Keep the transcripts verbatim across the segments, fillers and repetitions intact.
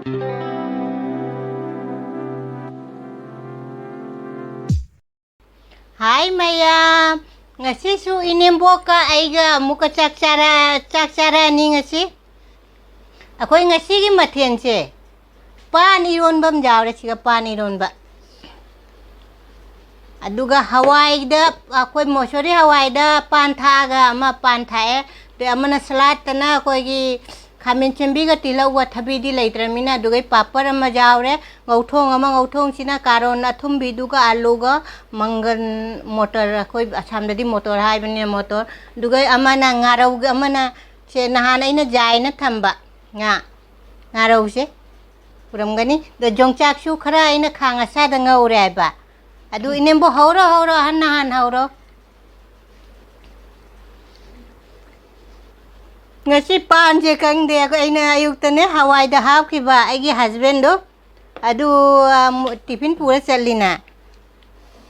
ꯍꯥꯏ ꯃꯌꯥꯝ, ꯉꯁꯤꯁꯨ ꯏꯅꯦꯝꯕꯣꯛꯀ ꯑꯩꯒ ꯑꯃꯨꯛꯀ ꯆꯥꯛ ꯆꯥꯔ-, ꯆꯥꯛ ꯆꯥꯔꯛꯑꯅꯤ ꯉꯁꯤ꯫ ꯑꯩꯈꯣꯏ ꯉꯁꯤꯒꯤ ꯃꯊꯦꯜꯁꯦ ꯄꯥꯟ ꯏꯔꯣꯟꯕ ꯑꯃ ꯌꯥꯎꯔꯦ, ꯁꯤꯒ ꯄꯥꯟ ꯏꯔꯣꯟꯕ꯫ ꯑꯗꯨꯒ ꯍꯋꯥꯏꯗ, ꯑꯩꯈꯣꯏ ꯃꯣꯁꯣꯔꯤ ꯍꯋꯥꯏꯗ ꯄꯥꯟ ꯊꯥꯛꯑꯒ ꯑꯃ ꯄꯥꯟ ꯊꯥꯛꯑꯦ꯫ ꯑꯗꯩ ꯑꯃꯅ ꯁꯂꯥꯠꯇꯅ ꯑꯩꯈꯣꯏꯒꯤ ꯈꯥꯃꯦꯟ ꯁꯦꯝꯕꯤꯒ ꯇꯤꯜꯍꯧꯒ, ꯊꯕꯤꯗꯤ ꯂꯩꯇ꯭ꯔꯃꯤꯅ꯫ ꯑꯗꯨꯒ ꯄꯥꯄꯔ ꯑꯃ ꯌꯥꯎꯔꯦ꯫ ꯉꯧꯊꯣꯡ ꯑꯃ, ꯉꯧꯊꯣꯡꯁꯤꯅ ꯀꯥꯔꯣꯟ ꯑꯊꯨꯝꯕꯤꯗꯨꯒ ꯑꯂꯨꯒ ꯃꯪꯒꯟ ꯃꯣꯇꯣꯔ, ꯑꯩꯈꯣꯏ ꯑꯁꯥꯝꯗꯗꯤ ꯃꯣꯇꯣꯔ ꯍꯥꯏꯕꯅꯤꯅ ꯃꯣꯇꯣꯔ꯫ ꯑꯗꯨꯒ ꯑꯃꯅ ꯉꯥꯔꯧꯒ, ꯑꯃꯅ ꯁꯦ ꯅꯍꯥꯟ ꯑꯩꯅ ꯌꯥꯏꯅ ꯊꯝꯕ ꯉꯥ, ꯉꯥꯔꯧꯁꯦ ꯎꯔꯝꯒꯅꯤ꯫ ꯑꯗꯣ ꯌꯣꯡꯆꯥꯛꯁꯨ ꯈꯔ ꯑꯩꯅ ꯈꯥꯡ ꯑꯁꯥꯗ ꯉꯧꯔꯦ ꯍꯥꯏꯕ꯫ ꯑꯗꯨ ꯏꯅꯦꯝꯕꯣꯛ ꯍꯧꯔꯣ, ꯍꯧꯔꯣ, ꯑꯍꯟ ꯑꯍꯟ ꯍꯧꯔꯣ꯫ ꯉꯁꯤ ꯄꯥꯟꯁꯦ ꯈꯪꯗꯦ, ꯑꯩꯈꯣꯏ, ꯑꯩꯅ ꯑꯌꯨꯛꯇꯅꯦ ꯍꯋꯥꯏꯗ ꯍꯥꯞꯈꯤꯕ ꯑꯩꯒꯤ ꯍꯁꯕꯦꯟꯗꯣ, ꯑꯗꯨ, ꯑ, ꯃꯨ-, ꯇꯤꯐꯤꯟ ꯄꯨꯔ ꯆꯠꯂꯤꯅ꯫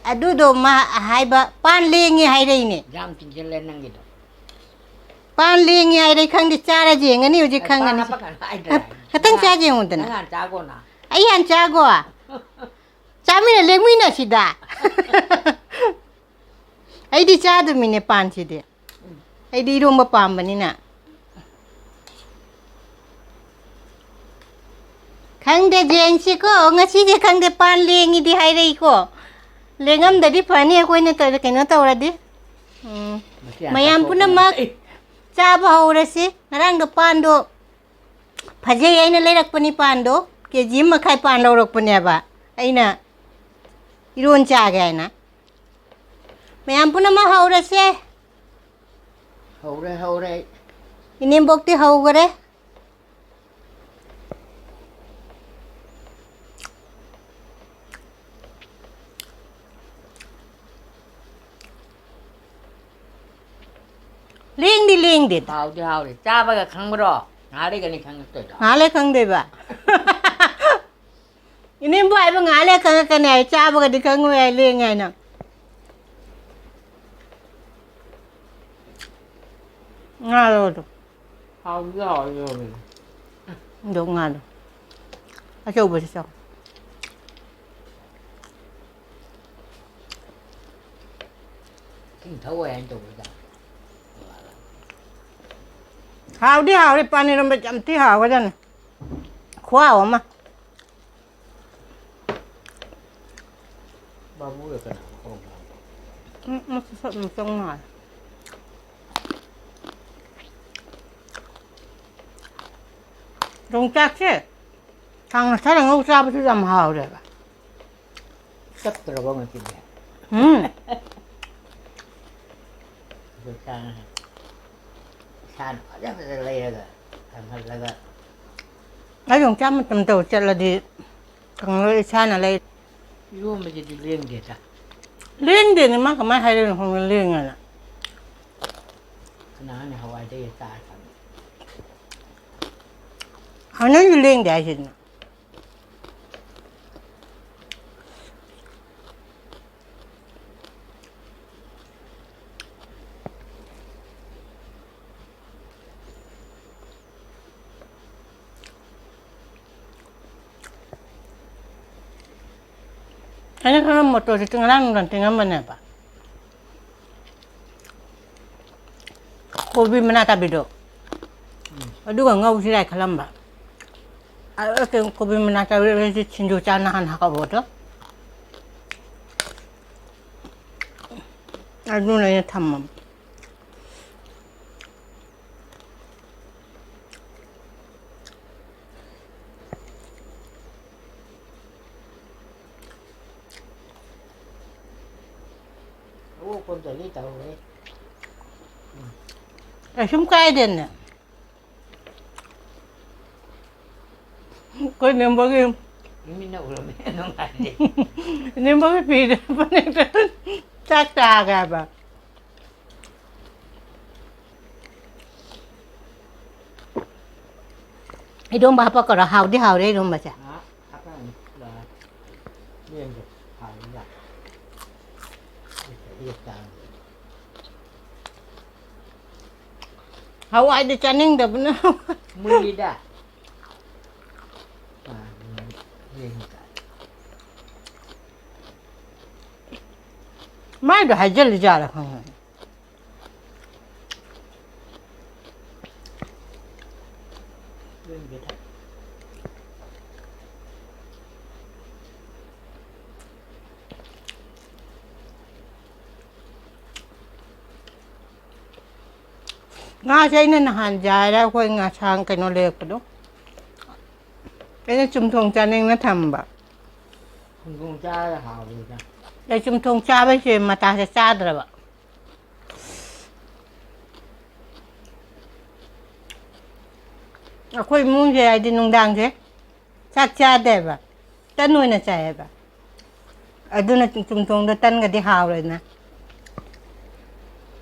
ꯑꯗꯨꯗꯣ ꯃꯥ ꯍꯥꯏꯕ, "ꯄꯥꯟ ꯂꯦꯡꯉꯦ" ꯍꯥꯏꯔꯛꯏꯅꯦ꯫ ꯌꯥꯝ ꯆꯤꯡꯁꯤꯜꯂꯦ ꯅꯪꯒꯤꯗꯣ꯫ ꯄꯥꯟ ꯂꯦꯡꯉꯦ ꯍꯥꯏꯔꯦ, ꯈꯪꯗꯦ, ꯆꯥꯔ ꯌꯦꯡꯉꯅꯤ ꯍꯧꯖꯤꯛ, ꯑꯦ, ꯄꯥꯟ ꯈꯪꯉꯅꯤ꯫ ꯍꯥꯞꯄ ꯀꯥꯟꯗ ꯍꯥꯏꯗ꯭ꯔꯦ꯫ ꯈꯇꯪ ꯅꯪ ꯆꯥ ꯌꯦꯡꯉꯨꯗꯅ꯫ ꯅꯪ ꯍꯥꯟꯅ ꯆꯥꯒꯣꯅ꯫ ꯑꯩ ꯍꯥꯟꯅ ꯆꯥꯒꯣ? ꯆꯥꯃꯤꯟꯅ ꯂꯦꯡꯃꯤꯟꯅꯁꯤꯗ꯫ ꯑꯩꯗꯤ ꯆꯥꯗꯣꯃꯤꯅꯦ ꯄꯥꯟꯁꯤꯗꯤ꯫ ꯑꯩꯗꯤ ꯏꯔꯣꯝꯕ ꯄꯥꯝꯕꯅꯤꯅ꯫ ꯈꯪꯗꯦ, ꯌꯦꯡꯁꯤꯀꯣ, ꯉꯁꯤꯗꯤ ꯈꯪꯗꯦ, ꯄꯥꯟ ꯂꯦꯡꯉꯤꯗꯤ ꯍꯥꯏꯔꯛꯏꯀꯣ꯫ ꯂꯦꯡꯉꯝꯗꯗꯤ ꯐꯅꯤ, ꯑꯩꯈꯣꯏꯅ ꯇꯧ-, ꯀꯩꯅꯣ ꯇꯧꯔꯗꯤ꯫ ꯎꯝ꯫ ꯃꯁꯤ ꯌꯥꯝ ꯃꯌꯥꯝ ꯆꯥꯊꯣꯛꯄ ꯄꯨꯝꯅꯃꯛ ꯉꯝꯗꯦ꯫ ꯆꯥꯕ ꯍꯧꯔꯁꯤ꯫ ꯉꯔꯥꯡꯗꯣ ꯄꯥꯟꯗꯣ ꯐꯖꯩ, ꯑꯩꯅ ꯂꯩꯔꯛꯄꯅꯤ ꯄꯥꯟꯗꯣ꯫ ꯀꯦ ꯖꯤ ꯑꯃ ꯃꯈꯥꯏ ꯄꯥꯟ ꯂꯧꯔꯛꯄꯅꯦꯕ ꯑꯩꯅ, ꯏꯔꯣꯟ ꯆꯥꯒꯦ ꯍꯥꯏꯅ꯫ ꯃꯌꯥꯝ ꯄꯨꯝꯅꯃꯛ ꯍꯧꯔꯁꯦ꯫ ꯍꯧꯔꯦ, ꯍꯧꯔꯦ꯫ ꯏꯅꯦꯝꯕꯣꯛꯇꯤ ꯍꯧꯈꯔꯦ꯫ ꯂꯦꯡꯗꯤ ꯂꯦꯡꯗꯦꯗ꯫ ꯍꯥꯎꯗꯤ ꯍꯥꯎꯔꯤ꯫ ꯆꯥꯕꯒ ꯈꯪꯕ꯭ꯔꯣ? ꯉꯥꯏꯍꯥꯛ ꯂꯩꯒꯅꯤ ꯈꯪꯉꯛꯇꯣꯏꯗꯣ꯫ ꯉꯥꯏꯍꯥꯛ ꯂꯩ ꯈꯪꯗꯣꯏꯕ꯫ ꯏꯅꯦꯝꯕꯣꯛ ꯍꯥꯏꯕ ꯉꯥꯏꯍꯥꯛ ꯂꯩ ꯈꯪꯉꯛꯀꯅꯤ ꯍꯥꯏ, ꯆꯥꯕꯒꯗꯤ ꯈꯪꯉꯣꯏ ꯍꯥꯏ, ꯂꯦꯡꯉꯦ ꯍꯥꯏꯅ꯫ ꯉꯥꯗꯣ ꯑꯗꯣ꯫ ꯍꯥꯎꯗꯤ ꯍꯥꯎꯋꯦ ꯏꯔꯣꯟꯕꯗꯣ꯫ ꯑꯗꯣ ꯉꯥꯗꯣ꯫ ꯑꯆꯧꯕꯁꯦ ꯆꯥꯎ꯫ ꯏꯁꯤꯡ ꯊꯛꯑꯣꯏ ꯍꯥꯏꯅ ꯇꯧꯕꯗ꯫ ꯍꯥꯎꯗꯤ ꯍꯥꯎꯔꯦ, ꯄꯥꯟ ꯏꯔꯣꯟꯕ ꯌꯥꯝ ꯊꯤ ꯍꯥꯎꯒ꯭ꯔꯖꯥꯠꯅꯤ꯫ ꯈꯨꯍꯥꯎ ꯑꯃ꯫ ꯕꯥꯕꯨꯒ ꯀꯅꯥ ꯀꯧꯕ? ꯎꯝ, ꯃꯁꯛ ꯁꯛ ꯑꯗꯨꯝ ꯆꯪ ꯃꯥꯜꯂꯦ꯫ ꯌꯣꯡꯆꯥꯛꯁꯦ ꯊꯥꯎ ꯉꯧꯁꯜꯂ ꯉꯧ ꯆꯥꯕꯁꯨ ꯌꯥꯝ ꯍꯥꯎꯔꯦꯕ꯫ ꯆꯠꯇ꯭ꯔꯕꯣ ꯉꯁꯤꯗꯤ? ꯎꯝ꯫ ꯌꯣꯡꯆꯥꯛ ꯏꯁꯥꯅ ꯐꯖ ꯐꯖ ꯂꯩꯔꯒ ꯊꯝꯍꯜꯂꯒ꯫ ꯑꯩ ꯌꯣꯡꯆꯥꯛ ꯃꯇꯝ ꯇꯧ ꯆꯠꯂꯗꯤ ꯀꯪꯂꯣꯏ ꯏꯁꯥꯅ ꯂꯩ꯫ ꯏꯔꯣꯝꯕꯁꯤꯗꯤ ꯂꯦꯡꯗꯦꯗ꯫ ꯂꯦꯡꯗꯦꯅꯦ, ꯃꯥ ꯀꯃꯥꯏ ꯍꯥꯏꯔꯤꯅꯣ ꯈꯪꯗꯦ, ꯂꯦꯡꯉꯦꯅ꯫ ꯀꯅꯥꯅ ꯍꯋꯥꯏꯗꯩ ꯆꯥꯔ ꯈꯪꯉꯤ? ꯑ, ꯅꯪꯁꯨ ꯂꯦꯡꯗꯦ ꯍꯥꯏꯁꯤꯗꯤ꯫ ꯑꯩꯅ ꯈꯪꯉꯝ ꯃꯣꯇꯣꯔꯁꯦ ꯉꯔꯥꯡ ꯅꯨꯡꯗꯥꯡ ꯇꯤꯡꯉꯝꯕꯅꯦꯕ꯫ ꯀꯣꯕꯤ ꯃꯅꯥ ꯀꯥꯕꯤꯗꯣ꯫ ꯎꯝ꯫ ꯑꯗꯨꯒ ꯉꯧꯁꯤꯔꯥ ꯈꯜꯂꯝꯕ꯫ ꯑ, ꯑ, ꯀꯣꯕꯤ ꯃꯅꯥ ꯀꯥꯕꯤꯗꯣ ꯁꯤꯡꯖꯨ ꯆꯥ ꯅꯍꯥꯟ ꯍꯥꯞꯄꯗꯣ꯫ ꯑꯗꯨꯅ ꯑꯩꯅ ꯊꯝꯃꯕ꯫ ꯑꯋꯣꯛꯄ ꯑꯝꯇꯗꯤ ꯇꯧꯔꯦ꯫ ꯀꯩꯁꯨꯝ ꯀꯥꯏꯗꯦꯅꯦ꯫ ꯑꯩꯈꯣꯏ ꯅꯦꯝꯕꯒꯤ ꯃꯤꯠꯅ ꯎꯔꯝꯃꯦ ꯅꯨꯡꯉꯥꯏꯔꯦ꯫ ꯅꯦꯝꯕꯒꯤ ꯐꯤꯗ ꯐꯅꯦꯛꯇ ꯆꯥꯛ ꯆꯥꯒꯦ ꯍꯥꯏꯕ꯫ ꯏꯔꯣꯝꯕ ꯍꯥꯄꯛꯀꯔꯣ? ꯍꯥꯎꯗꯤ ꯍꯥꯎꯔꯦ ꯏꯔꯣꯝꯕꯁꯦ꯫ ꯑ, ꯍꯥꯄꯛꯑꯅꯤ꯫ ꯂꯣꯏꯔꯦ꯫ ꯂꯦꯝꯗꯣ ꯍꯥꯎꯔꯤꯕ꯫ ꯍꯋꯥꯏꯗꯤ ꯆꯥꯅꯤꯡꯗꯕꯅ꯫ ꯃꯨꯜꯂꯤꯗ꯫ ꯑ, ꯃꯥꯏꯗꯣ ꯍꯥꯏꯖꯤꯜꯂꯤꯖꯥꯠꯂ ꯈꯪꯗꯦ꯫ ꯉꯥꯁꯦ ꯑꯩꯅ ꯅꯍꯥꯟ ꯌꯥꯏꯔ ꯑꯩꯈꯣꯏ ꯉꯁꯥꯡ ꯀꯩꯅꯣ ꯂꯩꯔꯛꯄꯗꯣ, ꯑꯩꯅ ꯆꯨꯝꯊꯣꯡ ꯆꯥꯅꯤꯡꯅ ꯊꯝꯕ꯫ ꯆꯨꯝꯊꯣꯡ ꯆꯥꯔꯒ ꯍꯥꯎꯕꯅꯤꯗ꯫ ꯑꯩ ꯆꯨꯝꯊꯣꯡ ꯆꯥꯕꯩꯁꯦ ꯃꯇꯥꯁꯦ ꯆꯥꯗ꯭ꯔꯕ꯫ ꯑꯩꯈꯣꯏ ꯏꯃꯨꯡꯁꯦ ꯍꯥꯏꯗꯤ ꯅꯨꯡꯗꯥꯡꯁꯦ ꯆꯥꯛ ꯆꯥꯗꯦꯕ, ꯇꯟ ꯑꯣꯏꯅ ꯆꯥꯏꯌꯦꯕ꯫ ꯑꯗꯨꯅ ꯆꯨꯝꯊꯣꯡꯗꯣ ꯇꯟꯒꯗꯤ ꯍꯥꯎꯔꯦꯗꯅ꯫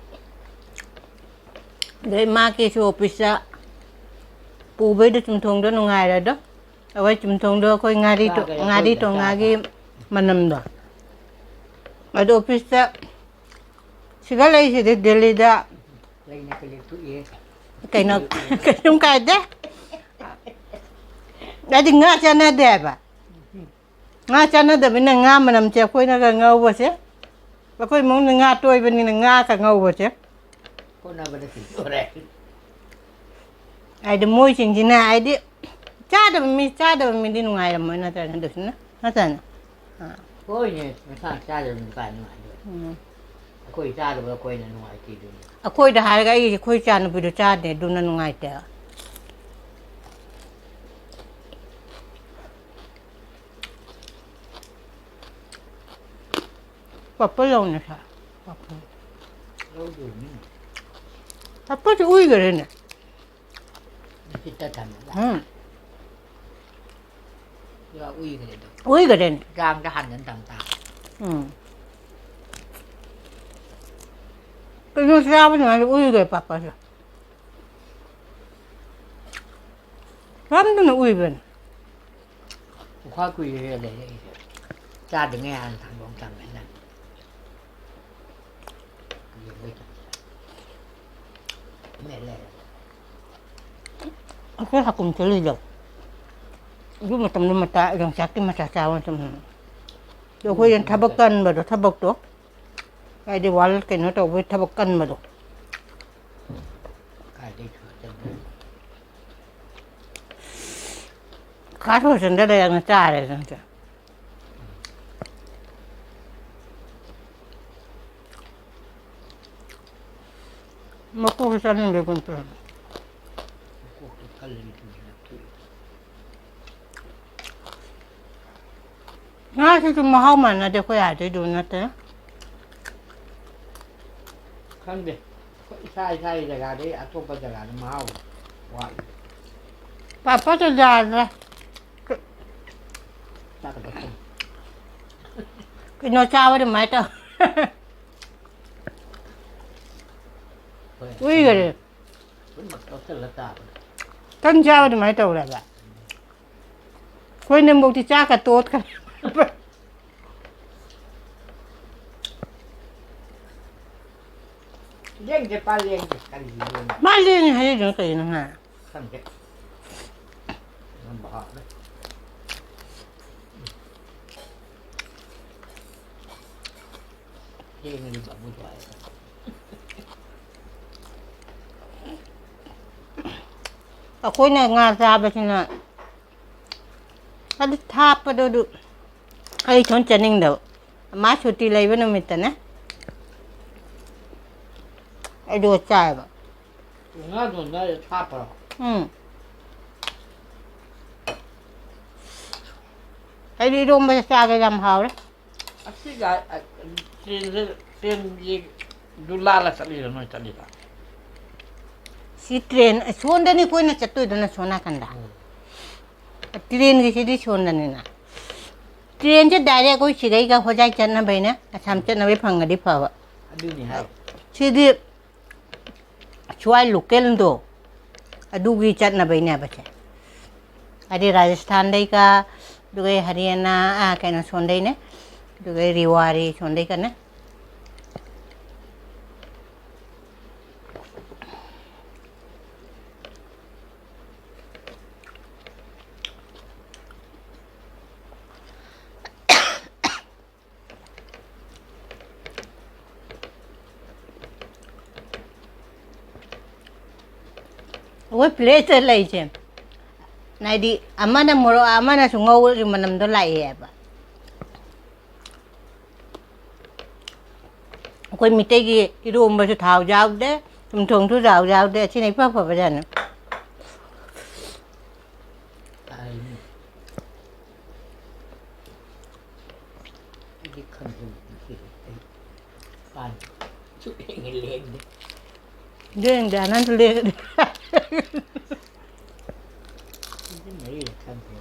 ꯑꯗꯩ ꯃꯥꯒꯤꯁꯨ ꯑꯣꯐꯤꯁꯇ ꯄꯨꯕꯩꯗꯣ ꯆꯨꯝꯊꯣꯡꯗꯣ ꯅꯨꯡꯉꯥꯏꯔꯦ꯫ ꯑꯗꯣ ꯑꯩꯈꯣꯏ ꯆꯨꯝꯊꯣꯡꯗꯣ ꯑꯩꯈꯣꯏ ꯉꯥꯔꯤ ꯇꯣ-, ꯆꯥꯒꯦꯔꯥ ꯉꯥꯔꯤ ꯇꯣꯏꯅ ꯇꯣꯉꯥꯒꯤ ꯆꯥꯕ꯫ ꯃꯅꯝꯗꯣ꯫ ꯑꯗꯣ ꯑꯣꯐꯤꯁꯇ ꯁꯤꯒ ꯂꯩꯁꯤꯗꯤ ꯗꯦꯜꯂꯤꯗ꯫ ꯂꯩꯅ ꯀꯩ ꯂꯦꯛꯊꯣꯛꯏꯍꯦ꯫ ꯀꯩꯅꯣ, ꯀꯩꯁꯨꯝ ꯀꯥꯏꯗꯦ꯫ ꯑꯩꯗꯤ ꯉꯥ ꯆꯥꯟꯅꯗꯦ ꯍꯥꯏꯕ꯫ ꯉꯥ ꯆꯥꯟꯅꯗꯕꯅꯤꯅ ꯉꯥ ꯃꯅꯝꯁꯦ ꯑꯩꯈꯣꯏꯅꯒ ꯉꯧꯕꯁꯦ, ꯑꯩꯈꯣꯏ ꯏꯃꯨꯡꯗ ꯉꯥ ꯇꯣꯏꯕꯅꯤꯅ ꯉꯥꯒ ꯉꯧꯕꯁꯦ꯫ ꯍꯣꯠꯅꯕꯗ ꯁꯤꯗꯣꯔꯦ꯫ ꯍꯥꯏꯗꯤ ꯃꯣꯏꯁꯤꯡꯁꯤꯅ ꯍꯥꯏꯗꯤ ꯆꯥꯗꯕ ꯃꯤ, ꯆꯥꯗꯕ ꯃꯤꯗꯤ ꯅꯨꯡꯉꯥꯏꯔꯝꯃꯣꯏ ꯅꯠꯇ꯭ꯔꯅꯦ ꯑꯗꯨꯁꯨꯅ? ꯅꯠꯇ꯭ꯔꯅꯦ? ꯑꯥ꯫ ꯍꯣꯏꯅꯦ, ꯃꯁꯥꯅ ꯆꯥꯗꯕ ꯃꯤ ꯀꯥꯏ ꯅꯨꯡꯉꯥꯏꯗꯣꯏꯅꯣ? ꯎꯝ꯫ ꯑꯩꯈꯣꯏ ꯆꯥꯗꯕ ꯑꯩꯈꯣꯏꯅ ꯅꯨꯡꯉꯥꯏꯇꯦꯗꯨꯅꯤ꯫ ꯑꯩꯈꯣꯏꯗ ꯍꯥꯏꯔꯒ ꯑꯩꯒꯤ, ꯑꯩꯈꯣꯏ ꯏꯆꯥ ꯅꯨꯄꯤꯗꯣ ꯆꯥꯗꯦ, ꯑꯗꯨꯅ ꯅꯨꯡꯉꯥꯏꯇꯦ꯫ ꯄꯥꯄꯔ ꯂꯧꯅꯦ ꯁꯥ꯫ ꯄꯥꯄꯔ꯫ ꯂꯧꯗꯣꯏꯅꯤ꯫ ꯄꯥꯄꯔꯁꯦ ꯎꯏꯈꯔꯦꯅꯦ꯫ ꯅꯨꯡꯁꯤꯠꯇ ꯊꯝꯃꯒ꯫ ꯎꯝ꯫ ꯑꯗꯨꯒ ꯎꯏꯈ꯭ꯔꯦ ꯑꯗꯨꯝ꯫ ꯎꯏꯈꯔꯦꯅꯦ꯫ ꯆꯥꯡꯗ ꯍꯥꯟꯅ ꯊꯝ ꯇꯥꯕ꯫ ꯎꯝ꯫ ꯀꯩꯅꯣ ꯆꯥꯕ ꯅꯨꯡꯉꯥꯏꯔꯦ ꯎꯏꯈ꯭ꯔꯦ ꯄꯥꯄꯔꯁꯦ꯫ ꯀꯔꯝꯗꯅ ꯎꯏꯕꯅꯣ? ꯄꯨꯈꯥ ꯀꯨꯏꯔꯦ ꯂꯩꯔꯛꯏꯁꯦ꯫ ꯆꯥꯗ꯭ꯔꯤꯉꯩ ꯍꯥꯟꯅ ꯊꯥꯡꯗꯣꯛ ꯊꯝꯃꯦꯅ꯫ ꯌꯦꯡꯕꯩ ꯇꯥꯏꯞꯇ꯫ ꯃꯦꯠ ꯂꯩꯔꯦ꯫ ꯑꯩꯈꯣꯏ ꯍꯥꯀꯨꯝ ꯆꯠꯂꯨꯏꯗꯣ꯫ ꯑꯗꯨ ꯃꯇꯝꯗ ꯃꯆꯥ, ꯌꯣꯡꯆꯥꯛꯀꯤ ꯃꯆꯥ ꯆꯥꯕ ꯃꯇꯝꯗ꯫ ꯑꯗꯣ ꯑꯩꯈꯣꯏꯅ ꯊꯕꯛ ꯀꯟꯕꯗꯣ, ꯊꯕꯛꯇꯣ꯫ ꯍꯥꯏꯗꯤ ꯋꯥꯔꯜ ꯀꯩꯅꯣ ꯇꯧꯕꯒꯤ ꯊꯕꯛ ꯀꯟꯕꯗꯣ꯫ ꯀꯥꯏꯗꯩ ꯁꯨꯔ ꯆꯠꯄꯅꯣ? ꯈꯥ ꯁꯣꯏꯁꯟꯗ ꯂꯩꯔꯒ ꯆꯥꯔꯦ ꯅꯪꯁꯦ꯫ ꯃꯀꯣꯛꯁꯨ ꯆꯥꯅꯤꯡꯗꯦ ꯀꯨꯟ ꯀꯨꯟ꯫ ꯃꯀꯣꯛꯇꯣ ꯈꯜꯂꯗꯤ ꯀꯨꯏꯅ ꯊꯣꯛꯑꯦ꯫ ꯉꯥꯁꯤꯁꯨ ꯃꯍꯥꯎ ꯃꯥꯟꯅꯗꯦ ꯑꯩꯈꯣꯏ ꯑꯥꯗꯩꯗꯨ ꯅꯠꯇꯦ꯫ ꯈꯪꯗꯦ꯫ ꯑꯩꯈꯣꯏ ꯏꯁꯥ ꯏꯁꯥꯒꯤ ꯖꯒꯥꯗꯩ ꯑꯇꯣꯞꯄ ꯖꯒꯥꯗ ꯃꯍꯥꯎ ꯋꯥꯠꯂꯤ꯫ ꯄꯥꯄꯔꯗꯣ ꯌꯥꯗ꯭ꯔꯦ꯫ ꯆꯥꯛꯀ ꯆꯥꯛꯀ꯫ ꯀꯩꯅꯣ ꯆꯥꯕ ꯑꯗꯨꯃꯥꯏꯅ ꯇꯧ꯫ ꯍꯣꯏ꯫ ꯎꯏꯈꯔꯦ꯫ ꯄꯨꯝꯅꯃꯛ ꯇꯣꯠꯁꯤꯜꯂ ꯆꯥꯕꯗꯣ꯫ ꯇꯟ ꯆꯥꯕ ꯑꯗꯨꯃꯥꯏꯅ ꯇꯧꯔꯦꯕ꯫ ꯑꯩꯈꯣꯏ ꯅꯦꯝꯕꯣꯛꯇꯤ ꯆꯥꯛꯀ ꯇꯣꯠꯈ꯭ꯔꯦ꯫ ꯂꯦꯡꯗꯦ, ꯄꯥ ꯂꯦꯡꯗꯦ꯫ ꯀꯔꯤ ꯂꯦꯡꯗꯦ? ꯃꯥ ꯂꯦꯡꯉꯦ ꯍꯥꯏꯔꯛꯏꯗꯨꯅ ꯀꯩꯒꯤꯅꯣ ꯍꯥ? ꯈꯪꯗꯦ꯫ ꯌꯥꯝ ꯍꯥꯎꯔꯦ꯫ ꯂꯦꯡꯉꯗꯤ ꯕꯥꯃꯣꯟ ꯊꯣꯛꯑꯦ꯫ ꯑꯩꯈꯣꯏꯅ ꯉꯥ ꯆꯥꯕꯁꯤꯅ ꯑꯗꯨ ꯊꯥꯞꯄꯗꯣ ꯑꯗꯨ ꯑꯩ ꯏꯊꯣꯟ ꯆꯠꯅꯤꯡꯗꯕ꯫ ꯃꯥ ꯁꯨꯇꯤ ꯂꯩꯕ ꯅꯨꯃꯤꯠꯇꯅꯦ ꯑꯩꯗꯣ ꯆꯥꯏꯕ꯫ ꯉꯥꯗꯣ ꯅꯣꯏ ꯊꯥꯞꯄ꯭ꯔꯣ? ꯎꯝ꯫ ꯑꯩꯗꯤ ꯏꯔꯣꯝꯕꯁꯦ ꯆꯥꯒꯦ ꯌꯥꯝ ꯍꯥꯎꯔꯦ꯫ ꯑꯁꯤꯒ, ꯑ, ꯇ꯭ꯔꯦꯟꯁꯦ, ꯇ꯭ꯔꯦꯟꯒꯤ ꯗꯨ ꯂꯥꯜꯂ ꯆꯠꯂꯤꯔꯣ ꯅꯣꯏ ꯆꯠꯂꯤꯗꯣ? ꯁꯤ ꯇ꯭ꯔꯦꯟ, ꯁꯣꯝꯗꯅꯤ ꯑꯩꯈꯣꯏꯅ ꯆꯠꯇꯣꯏꯗꯨꯅ ꯁꯣꯝ ꯅꯥꯀꯟꯗ꯫ ꯎꯝ꯫ ꯇ꯭ꯔꯦꯟꯒꯤꯁꯤꯗꯤ ꯁꯣꯝꯗꯅꯤꯅ꯫ ꯇ꯭ꯔꯦꯟꯁꯦ ꯗꯥꯏꯔꯦꯛ ꯑꯩꯈꯣꯏ ꯁꯤꯗꯩꯒ ꯍꯣꯖꯥꯏ ꯆꯠꯅꯕꯩꯅꯦ, ꯑꯁꯥꯝ ꯆꯠꯅꯕꯩ ꯐꯪꯉꯗꯤ ꯐꯕ꯫ ꯑꯗꯨꯅꯤ ꯍꯥꯏ꯫ ꯁꯤꯗꯤ ꯁ꯭ꯋꯥꯏ ꯂꯣꯀꯦꯜꯗꯣ ꯑꯗꯨꯒꯤ ꯆꯠꯅꯕꯩꯅꯦꯕꯁꯦ꯫ ꯍꯥꯏꯗꯤ ꯔꯥꯖꯁꯊꯥꯟꯗꯩꯒ, ꯑꯗꯨꯒ ꯍꯔꯤꯌꯥꯅꯥ, ꯑꯥ, ꯀꯩꯅꯣ ꯁꯣꯝꯗꯩꯅꯦ, ꯑꯗꯨꯒ ꯔꯤꯋꯥꯔꯤ ꯁꯣꯝꯗꯩꯒꯅꯦ꯫ ꯑꯩꯈꯣꯏ ꯄ꯭ꯂꯦꯠꯇ ꯂꯩꯁꯦ, ꯍꯥꯏꯗꯤ ꯑꯃꯅ ꯃꯣꯔꯣꯛ, ꯑꯃꯅꯁꯨ ꯉꯧꯔꯁꯨ ꯃꯅꯝꯗꯣ ꯂꯥꯛꯑꯦꯕ꯫ ꯑꯩꯈꯣꯏ ꯃꯤꯇꯩꯒꯤ ꯏꯔꯣꯝꯕꯁꯨ ꯊꯥꯎ ꯌꯥꯎꯗꯦ, ꯆꯝꯊꯣꯡꯁꯨ ꯊꯥꯎ ꯌꯥꯎꯗꯦ, ꯑꯁꯤꯅ ꯏꯐ ꯐꯕꯖꯥꯠꯅꯤ꯫ ꯑꯩꯗꯤ ꯈꯪꯗꯦ, ꯉꯁꯤꯗꯤ ꯑꯩ ꯄꯥꯟ ꯁꯨꯛꯂꯦꯡ ꯍꯦꯛ ꯂꯦꯡꯗꯦ꯫ ꯂꯦꯡꯗꯦ, ꯑꯅꯟꯗ ꯂꯦꯡꯗꯦ꯫ ꯅꯨꯃꯤꯠ ꯃꯔꯤꯔꯛ ꯈꯪꯗꯦ꯫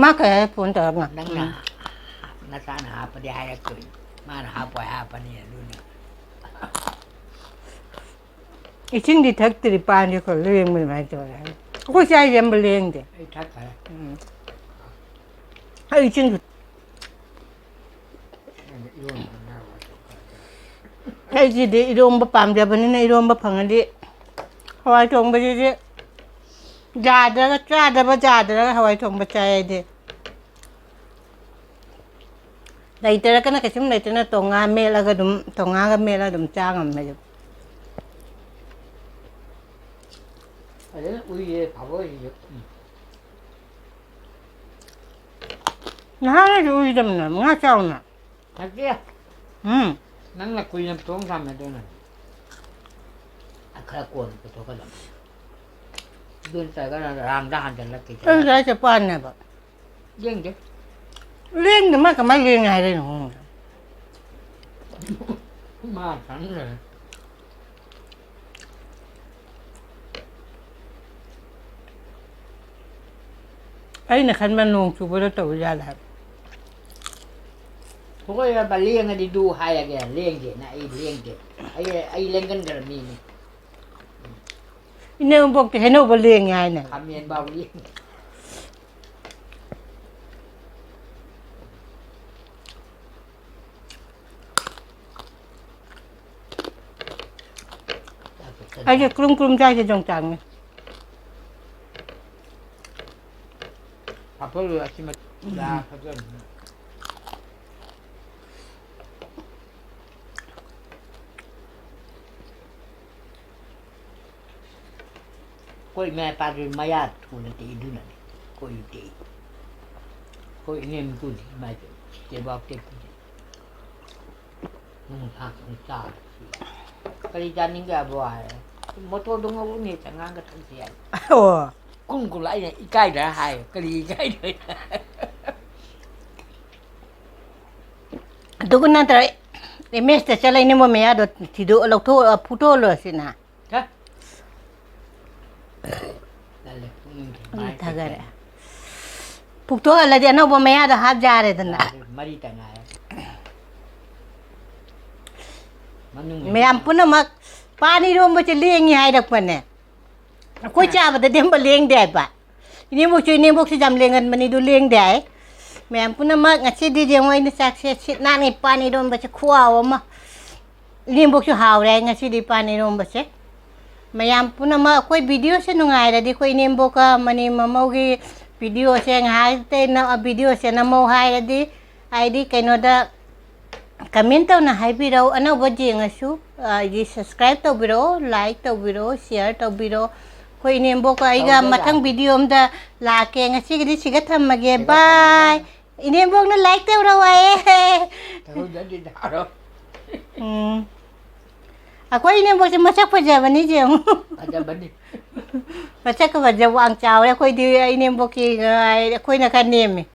ꯃꯥ ꯀꯩ ꯍꯥꯏ ꯐꯣꯟ ꯇꯧꯔꯒ? ꯅꯪꯅ ꯎꯝ꯫ ꯅꯆꯥꯅ ꯍꯥꯞꯄꯗꯤ ꯍꯥꯏꯔꯛꯇꯣꯏꯅꯤ꯫ ꯃꯥꯅ ꯍꯥꯞꯄꯣꯏ ꯍꯥꯏꯔꯛꯄꯅꯤ ꯑꯗꯨꯅ꯫ ꯏꯁꯤꯡꯗꯤ ꯊꯛꯇ꯭ꯔꯤ, ꯄꯥꯟꯁꯦ ꯈꯔ ꯂꯦꯡꯕ ꯑꯗꯨꯃꯥꯏꯅ ꯇꯧꯔꯦ꯫ ꯑꯩꯈꯣꯏ ꯆꯥꯏꯁꯦ ꯑꯃ ꯂꯦꯡꯗꯦ꯫ ꯑꯩ ꯊꯛꯈ꯭ꯔꯦ꯫ ꯎꯝ꯫ ꯑꯩ ꯏꯁꯤꯡꯁꯨ ꯅꯪꯅ ꯏꯔꯣꯟꯕ ꯉꯥ ꯋꯥꯇꯣꯛ ꯈꯔ ꯈꯔ꯫ ꯑꯩꯁꯤꯗꯤ ꯏꯔꯣꯝꯕ ꯄꯥꯝꯖꯕꯅꯤꯅ ꯏꯔꯣꯝꯕ ꯐꯪꯉꯗꯤ ꯍꯋꯥꯏ ꯊꯣꯡꯕꯁꯤꯗꯤ ꯌꯥꯗ꯭ꯔꯒ, ꯆꯥꯗꯕ ꯌꯥꯗ꯭ꯔꯒ ꯍꯋꯥꯏ ꯊꯣꯡꯕ ꯆꯥꯏ ꯑꯩꯗꯤ꯫ ꯂꯩꯇ꯭ꯔꯒꯅ ꯀꯩꯁꯨꯝ ꯂꯩꯇ꯭ꯔꯅ ꯇꯣꯉꯥ ꯃꯦꯠꯂꯒ ꯑꯗꯨꯝ, ꯇꯣꯉꯥꯒ ꯃꯦꯠꯂꯒ ꯑꯗꯨꯝ ꯆꯥ ꯉꯝꯃꯦ ꯑꯗꯨꯝ꯫ ꯐꯖꯅ ꯎꯏꯌꯦ, ꯐꯕꯣꯏꯁꯤꯁꯨ꯫ ꯎꯝ꯫ ꯅꯍꯥꯟꯒꯩꯁꯨ ꯎꯏꯗꯕꯅꯦ, ꯉꯥ ꯆꯥꯎꯅ꯫ ꯅꯠꯇꯦ꯫ ꯎꯝ꯫ ꯅꯪꯅ ꯀꯨꯏꯅ ꯊꯣꯡ ꯊꯝꯃꯦ ꯑꯗꯨꯅꯅꯦ꯫ ꯑ, ꯈꯔ ꯀꯣꯟꯅ ꯄꯨꯊꯣꯛꯀꯗꯕꯅꯦ꯫ ꯑꯗꯨ ꯅꯠꯇ꯭ꯔꯒꯅ ꯔꯥꯝꯗ ꯍꯥꯟꯖꯜꯂꯛꯈꯤꯗꯅ꯫ ꯑꯩ ꯉꯁꯥꯏ ꯆꯦꯄꯥꯟꯅꯦꯕ꯫ ꯂꯦꯡꯗꯦ꯫ ꯂꯦꯡꯗꯦ, ꯃꯥ ꯀꯃꯥꯏꯅ ꯂꯦꯡꯉꯦ ꯍꯥꯏꯔꯛꯏꯅꯣ ꯈꯪꯗꯦ꯫ ꯃꯥ ꯈꯪꯗ꯭ꯔꯦ꯫ ꯑꯩꯅ ꯈꯟꯕ ꯅꯣꯡ ꯆꯨꯕꯗ ꯇꯧꯔꯤ ꯖꯥꯠꯂ ꯍꯥꯏꯕ꯫ ꯍꯧꯒꯠꯂꯕ ꯂꯦꯡꯉꯗꯤ ꯗꯨ ꯍꯥꯏꯔꯒꯦ, ꯂꯦꯡꯗꯦꯅ ꯑꯩ ꯂꯦꯡꯗꯦ꯫ ꯑꯩ, ꯑꯩ ꯂꯦꯡꯒꯟꯗꯕ ꯃꯤꯅꯤ꯫ ꯏꯅꯦꯝꯕꯣꯛꯇꯤ ꯍꯩꯅꯧꯕ ꯂꯦꯡꯉꯦ ꯍꯥꯏꯅꯦ꯫ ꯈꯥꯃꯦꯟ ꯐꯥꯎ ꯂꯦꯡꯉꯦ꯫ ꯑꯩꯁꯦ ꯀ꯭ꯔꯨꯝ ꯀ꯭ꯔꯨꯝ ꯆꯥꯏꯁꯦ ꯌꯣꯡꯆꯥꯛꯅꯦ꯫ ꯍꯥꯞꯐꯜꯂꯣ ꯑꯁꯤ ꯃꯆꯥ ꯎꯝ꯫ ꯐꯖꯕꯅꯤꯅ꯫ ꯑꯩꯈꯣꯏ ꯏꯃꯥ ꯏꯄꯥꯗꯨ ꯃꯌꯥ ꯊꯣꯟꯅ ꯇꯦꯛꯏꯗꯨꯅꯅꯦ꯫ ꯑꯩꯈꯣꯏ ꯇꯦꯛꯏ꯫ ꯑꯩꯈꯣꯏ ꯏꯅꯦꯝ ꯏꯀꯨꯗꯤ ꯏꯃꯥ ꯏꯄꯦꯝ ꯇꯦꯕꯥꯛ ꯇꯦꯛꯄꯤꯅꯦ꯫ ꯅꯣꯡ ꯊꯥꯛ ꯅꯣꯡ ꯆꯥ꯫ "ꯀꯔꯤ ꯆꯥꯅꯤꯡꯒꯦ ꯑꯕꯣ?" ꯍꯥꯏꯔꯦ꯫ "ꯃꯣꯇꯣꯔꯗꯣ ꯉꯧꯔꯨꯅꯦ, ꯆꯉꯥꯡꯒ ꯊꯛꯁꯤ" ꯍꯥꯏ꯫ ꯑꯣ꯫ ꯀꯨꯝ ꯀꯨꯝꯂꯥ ꯑꯩꯅ ꯏꯀꯥꯏꯗ꯭ꯔꯥ ꯍꯥꯏ꯫ "ꯀꯔꯤ ꯏꯀꯥꯏꯗꯣꯏꯅꯣ?" ꯑꯗꯨꯒ ꯅꯠꯇ꯭ꯔ ꯑꯦꯝ ꯑꯦꯁꯇ ꯆꯠꯂ ꯏꯅꯦꯝꯕꯣꯛ ꯃꯌꯥꯗꯣ ꯊꯤꯗꯣꯛ-, ꯂꯧꯊꯣꯛ-, ꯐꯨꯛꯇꯣꯛꯍꯜꯂꯨꯔꯁꯤꯅ꯫ ꯍꯥ? ꯇꯜꯂꯦ, ꯄꯨꯛꯅꯤꯡ ꯃꯤ ꯊꯥꯒꯠꯂꯦ꯫ ꯐꯨꯛꯇꯣꯛꯍꯜꯂꯗꯤ ꯑꯅꯧꯕ ꯃꯌꯥꯗꯣ ꯍꯥꯞ ꯌꯥꯔꯦꯗꯅ꯫ ꯌꯥꯔꯦ, ꯃꯔꯤꯇ ꯉꯥꯏꯔꯦ꯫ ꯃꯅꯨꯡ ꯃꯌꯥꯝ ꯄꯨꯝꯅꯃꯛ ꯄꯥꯟ ꯏꯔꯣꯝꯕꯁꯦ ꯂꯦꯡꯉꯤ ꯍꯥꯏꯔꯛꯄꯅꯦ꯫ ꯑꯩꯈꯣꯏ ꯆꯥꯕꯗꯗꯤ ꯑꯝꯕ ꯂꯦꯡꯗꯦ ꯍꯥꯏꯕ꯫ ꯏꯅꯦꯝꯕꯣꯛꯁꯨ, ꯏꯅꯦꯝꯕꯣꯛꯁꯨ ꯌꯥꯝ ꯂꯦꯡꯒꯟꯕꯅꯤ, ꯑꯗꯨ ꯂꯦꯡꯗꯦ ꯍꯥꯏ꯫ ꯃꯌꯥꯝ ꯄꯨꯝꯅꯃꯛ ꯉꯁꯤꯗꯤ ꯌꯦꯡꯉꯣ, ꯑꯩꯅ ꯆꯥꯛꯁꯦ ꯁꯤꯠ ꯅꯥꯟꯅ ꯄꯥꯟ ꯏꯔꯣꯝꯕꯁꯦ ꯈꯨꯍꯥꯎ ꯑꯃ꯫ ꯏꯅꯦꯝꯕꯣꯛꯁꯨ ꯍꯥꯎꯔꯦ ꯍꯥꯏ ꯉꯁꯤꯗꯤ ꯄꯥꯟ ꯏꯔꯣꯝꯕꯁꯦ꯫ ꯃꯌꯥꯝ ꯄꯨꯝꯅꯃꯛ ꯑꯩꯈꯣꯏ ꯚꯤꯗꯤꯑꯣꯁꯦ ꯅꯨꯡꯉꯥꯏꯔꯗꯤ ꯑꯩꯈꯣꯏ ꯏꯅꯦꯝꯕꯣꯛꯀ ꯃꯅꯤ ꯃꯃꯧꯒꯤ ꯚꯤꯗꯤꯑꯣꯁꯦ ꯉꯥꯏꯍꯥꯛꯇ ꯅ-, ꯚꯤꯗꯤꯑꯣꯁꯦ ꯅꯝꯃꯧ ꯍꯥꯏꯔꯗꯤ, ꯍꯥꯏꯗꯤ ꯀꯩꯅꯣꯗ ꯀꯃꯦꯟ ꯇꯧꯅ ꯍꯥꯏꯕꯤꯔꯛꯎ꯫ ꯑꯅꯧꯕ ꯌꯦꯡꯉꯁꯨ, ꯑ, ꯍꯥꯏꯗꯤ subscribe ꯇꯧꯕꯤꯔꯛꯑꯣ, like ꯇꯧꯕꯤꯔꯛꯑꯣ, share ꯇꯧꯕꯤꯔꯛꯑꯣ꯫ ꯑꯩꯈꯣꯏ ꯏꯅꯦꯝꯕꯣꯛꯀ ꯑꯩꯒ ꯇꯧꯖꯔꯛꯑꯒꯦ꯫ ꯃꯊꯪ ꯚꯤꯗꯤꯑꯣ ꯑꯝꯗ ꯂꯥꯛꯀꯦ꯫ ꯉꯁꯤꯒꯤꯗꯤ ꯁꯤꯒ ꯊꯝꯃꯒꯦ꯫ ꯁꯤꯒ ꯊꯝꯃꯒꯦ꯫ Bye꯫ ꯏꯅꯦꯝꯕꯣꯛꯅ like ꯇꯧꯔꯛꯑꯣ ꯍꯥꯏꯌꯦ꯫ ꯇꯧꯖꯔꯤꯗ ꯍꯥꯏꯔꯣ꯫ ꯎꯝ꯫ ꯑꯩꯈꯣꯏ ꯏꯅꯦꯝꯕꯣꯛꯁꯦ ꯃꯁꯛ ꯐꯖꯕꯅꯤ ꯌꯦꯡꯉꯨ꯫ ꯐꯖꯕꯅꯤ꯫ ꯃꯁꯛꯀ ꯐꯖꯕ ꯋꯥꯡ ꯆꯥꯎꯔꯦ꯫ ꯑꯩꯈꯣꯏꯗꯤ ꯏꯅꯦꯝꯕꯣꯛꯀꯤ, ꯑꯩꯈꯣꯏꯅ ꯈꯔ ꯅꯦꯝꯃꯤ꯫